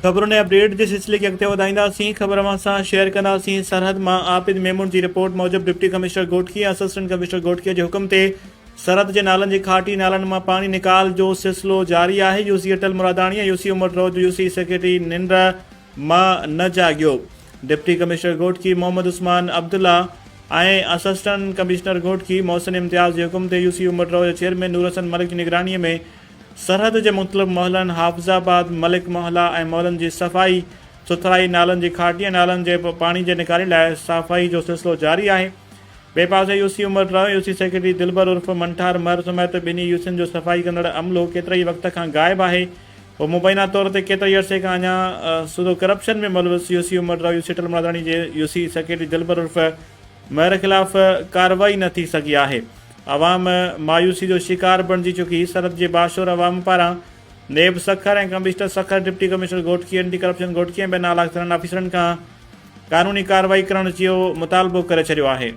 خبرن ۽ اپڊيٽ جي سلسلي کي اڳتي وڌائينداسين خبر اوهان سان شيئر ڪنداسين سرحد مان عابد ميمڻ جي رپورٽ موجب deputy commissioner Ghotki ۽ assistant commissioner Ghotki جي حڪم تي سرحد جي نالن جي کاٽي نالن مان پاڻي نيڪال جو سلسلو جاري آهي U C Atal Muradani ۽ U C Umar Road جو يوسي سيڪريٽري ننڊ مان نه جاڳيو deputy commissioner Ghotki Muhammad Usman Abdullah ۽ assistant commissioner Ghotki Mohsin Imtiaz جي حڪم تي يوسي عمر روڊ جي چيئرمين نور حسن ملڪ جي نگراني ۾ سرحد جي مختلف محلن حافظ آباد، ملڪ محلا ۽ محلن جي صفائي سٿرائي، نالن جي کاٽي ۽ نالن جي پاڻي جي نيڪالي لاء صافائي جو سلسلو جاري آهي. ٻئي پاسي U C Umar Rahu, U C secretary Dilbar عرف منٺار مهر سميت ٻنهي يوسين جو صفائي ڪندڙ عملو ڪيترائي وقت کان غائب آهي. هو مبينا طور تي ڪيترائي عرصي کان اڃا سوڌو ڪرپشن ۾ ملوث U C Umar Rahu, U C Atal Muradani جي يو سي سيڪريٽري دلبر عرف مهر خلاف ڪارروائي نه ٿي سگهي آهي. عوام مايوسي جو شڪار بڻجي چڪي، سرحد جي باشعور عوام پاران NAB Sukkur ۽ commissioner Sukkur, deputy commissioner Ghotki, anti corruption Ghotki ۽ ٻين اعليٰ ٿرن آفيسرن کان قانوني ڪارروائي ڪرڻ جو مطالبو ڪري ڇڏيو آهي.